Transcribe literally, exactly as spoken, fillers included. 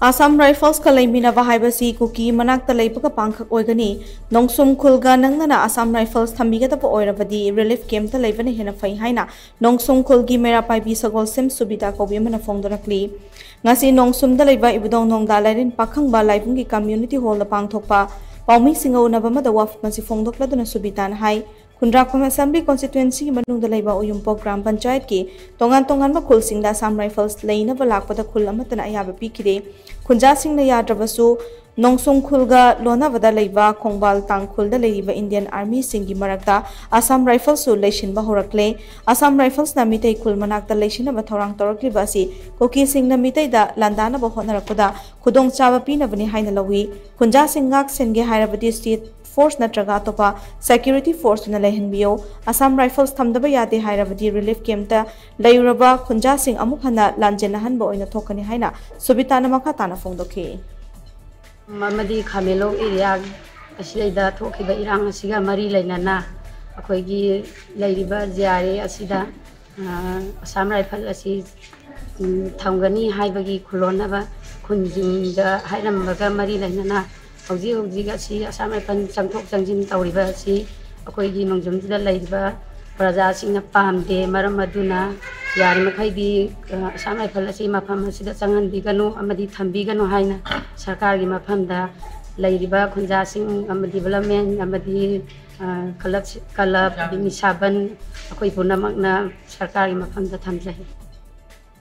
ꯑꯁꯥꯝ ꯔꯥꯏꯐꯜꯁꯀ ꯂꯩꯃꯤꯟꯅꯕ ꯍꯥꯏꯕꯁꯤ ꯀꯨꯀꯤ ꯃꯅꯥꯛꯇ ꯂꯩꯕꯒ ꯄꯥꯡꯈꯛ ꯑꯣꯏꯒꯅꯤ꯫ ꯅꯣꯡꯁꯨꯝ ꯈꯨꯜꯒ ꯅꯛꯅꯅ ꯑꯁꯥꯝ ꯔꯥꯏꯐꯜꯁ ꯊꯝꯕꯤꯒꯗꯕ ꯑꯣꯏꯔꯕꯗꯤ ꯔꯤꯂꯤꯐ ꯀꯦꯝꯞꯇ ꯂꯩꯕꯅ ꯍꯦꯟꯅ ꯐꯩ ꯍꯥꯏꯅ ꯅꯣꯡꯁꯨꯝ ꯈꯨꯜꯒꯤ ꯃꯩꯔꯥ ꯄꯥꯏꯕꯤ ꯁꯒꯣꯜꯁꯦꯝ ꯁꯨꯕꯤꯇꯥ ꯀꯧꯕꯤ ꯑꯃꯅ ꯐꯣꯡꯗꯣꯔꯛꯂꯤ꯫ ꯉꯁꯤ ꯅꯣꯡꯁꯨꯝꯗ ꯂꯩꯕ ꯏꯕꯨꯙꯧ ꯅꯣꯡꯗꯥ ꯂꯥꯏꯔꯦꯟ ꯄꯥꯈꯪꯕ ꯂꯥꯏꯕꯨꯡꯒꯤ ꯀꯝꯃ꯭ꯌꯨꯅꯤꯇꯤ ꯍꯣꯜꯗ ꯄꯥꯡꯊꯣꯛꯄ ꯄꯥꯎꯃꯤꯁꯤꯡꯒ ꯎꯅꯕ ꯑꯃꯗ ꯋꯥꯐꯝ ꯑꯁꯤ ꯐꯣꯡꯗꯣꯛꯂꯗꯨꯅ ꯁꯨꯕꯤꯇꯥꯅ ꯍꯥꯏ, ꯈꯨꯟꯗ꯭ꯔꯥꯛꯄꯝ ꯑꯦꯁꯦꯝꯕ꯭ꯂꯤ ꯀꯣꯟꯁꯇꯤꯇ꯭ꯋꯦꯟꯁꯤꯒꯤ ꯃꯅꯨꯡꯗ ꯂꯩꯕ ꯎꯌꯨꯝꯄꯣꯛ ꯒ꯭ꯔꯥꯝ ꯄꯟꯆꯥꯌꯠꯀꯤ ꯇꯣꯉꯥꯟ ꯇꯣꯉꯥꯟꯕ ꯈꯨꯜꯁꯤꯡꯗ ꯑꯁꯥꯝ ꯔꯥꯏꯐꯜꯁ ꯂꯩꯅꯕ ꯂꯥꯛꯄꯗ ꯈꯨꯜ ꯑꯃꯠꯇꯅ ꯑꯌꯥꯕ ꯄꯤꯈꯤꯗꯦ꯫ ꯈꯨꯟꯖꯥꯁꯤꯡꯅ ꯌꯥꯗ꯭ꯔꯕꯁꯨ ꯅꯣꯡꯁꯨꯡ ꯈꯨꯜꯒ ꯂꯣꯟꯅꯕꯗ ꯂꯩꯕ ꯈꯣꯡꯕꯥꯜ ꯇꯥꯡꯈꯨꯜꯗ ꯂꯩꯔꯤꯕ ꯏꯟꯗꯤꯌꯟ ꯑꯥꯔꯃꯤꯁꯤꯡꯒꯤ ꯃꯔꯛꯇ ꯑꯁꯥꯝ ꯔꯥꯏꯐꯜꯁꯁꯨ ꯂꯩꯁꯤꯟꯕ ꯍꯧꯔꯛꯂꯦ꯫ ꯑꯁꯥꯝ ꯔꯥꯏꯐꯜꯁꯅ ꯃꯤꯇꯩ ꯈꯨꯜ ꯃꯅꯥꯛꯇ ꯂꯩꯁꯤꯟꯅꯕ ꯊꯧꯔꯥꯡ ꯇꯧꯔꯛꯂꯤꯕ ꯑꯁꯤ ꯀꯨꯀꯤꯁꯤꯡꯅ ꯃꯤꯇꯩꯗ ꯂꯥꯟꯗꯥꯅꯕ ꯍꯣꯠꯅꯔꯛꯄꯗ ꯈꯨꯗꯣꯡꯆꯥꯕ ꯄꯤꯅꯕꯅꯤ ꯍꯥꯏꯅ ꯂꯧꯏ꯫ ꯈꯨꯟꯖꯥꯁꯤꯡ ꯉꯥꯛ ꯁꯦꯟꯒꯦ ꯍꯥꯏꯔꯕꯗꯤ ꯁ꯭ꯇꯦꯠ ꯐꯣꯔꯁ ꯅꯠꯇ꯭ꯔꯒ ꯑꯇꯣꯞꯄ ꯁꯦꯀ꯭ꯌꯨꯔꯤꯇꯤ ꯐꯣꯔꯁꯇꯨꯅ ꯂꯩꯍꯟꯕꯤꯌꯨ꯫ ꯑꯁꯥꯝ ꯔꯥꯏꯐꯜꯁ ꯊꯝꯗꯕ ꯌꯥꯗꯦ ꯍꯥꯏꯔꯕꯗꯤ ꯔꯤꯂꯤꯐ ꯀꯦꯝꯞꯇ ꯂꯩꯔꯨꯔꯕ ꯈꯨꯟꯖꯥꯁꯤꯡ ꯑꯃꯨꯛ ꯍꯟꯅ ꯂꯥꯟꯖꯦꯟꯅꯍꯟꯕ ꯑꯣꯏꯅ ꯊꯣꯛꯀꯅꯤ ꯍꯥꯏꯅ ꯁꯨꯕꯤꯇꯥꯅ ꯃꯈꯥ ꯇꯥꯅ ꯐꯣꯡꯗꯣꯛꯈꯤ꯫ ꯑꯃꯗꯤ ꯈꯥꯃꯦꯟꯂꯣꯛ ꯑꯦꯔꯤꯌꯥ ꯑꯁꯤꯗꯩꯗ ꯊꯣꯛꯈꯤꯕ ꯏꯔꯥꯡ ꯑꯁꯤꯒ ꯃꯔꯤ ꯂꯩꯅꯅ ꯑꯩꯈꯣꯏꯒꯤ ꯂꯩꯔꯤꯕ ꯖꯤ ꯑꯥꯔ ꯑꯦ ꯑꯁꯤꯗ, ꯑ, ꯑꯁꯥꯝ ꯔꯥꯏꯐꯜ ꯑꯁꯤ, ꯎꯝ, ꯊꯝꯒꯅꯤ ꯍꯥꯏꯕꯒꯤ ꯈꯨꯜꯂꯣꯟꯅꯕ ꯈꯨꯟꯁꯤꯡꯗ ꯍꯥꯏꯔꯝꯕꯒ ꯃꯔꯤ ꯂꯩꯅꯅ ꯍꯧꯖꯤꯛ ꯍꯧꯖꯤꯛ ꯑꯁꯤ ꯑꯁꯥꯝ ꯔꯥꯏꯐꯜ ꯆꯪꯊꯣꯛ ꯆꯪꯁꯤꯟ ꯇꯧꯔꯤꯕ ꯑꯁꯤ ꯑꯩꯈꯣꯏꯒꯤ ꯅꯣꯡꯖꯝꯁꯤꯗ ꯂꯩꯔꯤꯕ ꯄ꯭ꯔꯖꯥꯁꯤꯡꯅ ꯄꯥꯝꯗꯦ꯫ ꯃꯔꯝ ꯑꯗꯨꯅ ꯌꯥꯔꯤꯃꯈꯩꯗꯤ, ꯑ, ꯑꯁꯥꯝ ꯔꯥꯏꯐꯜ ꯑꯁꯤ ꯃꯐꯝ ꯑꯁꯤꯗ ꯆꯪꯍꯟꯕꯤꯒꯅꯨ ꯑꯃꯗꯤ ꯊꯝꯕꯤꯒꯅꯨ ꯍꯥꯏꯅ ꯁꯔꯀꯥꯔꯒꯤ ꯃꯐꯝꯗ ꯂꯩꯔꯤꯕ ꯈꯨꯟꯖꯥꯁꯤꯡ ꯑꯃꯗꯤ ꯗꯤꯕꯂꯞꯃꯦꯟ ꯑꯃꯗꯤ, ꯑ, ꯀꯂꯕ, ꯀꯂꯕ, ꯑꯗꯩ ꯅꯤꯁꯥꯕꯟ ꯑꯩꯈꯣꯏ ꯄꯨꯝꯅꯃꯛꯅ ꯁꯔꯀꯥꯔꯒꯤ ꯃꯐꯝꯗ ꯊꯝꯖꯩ꯫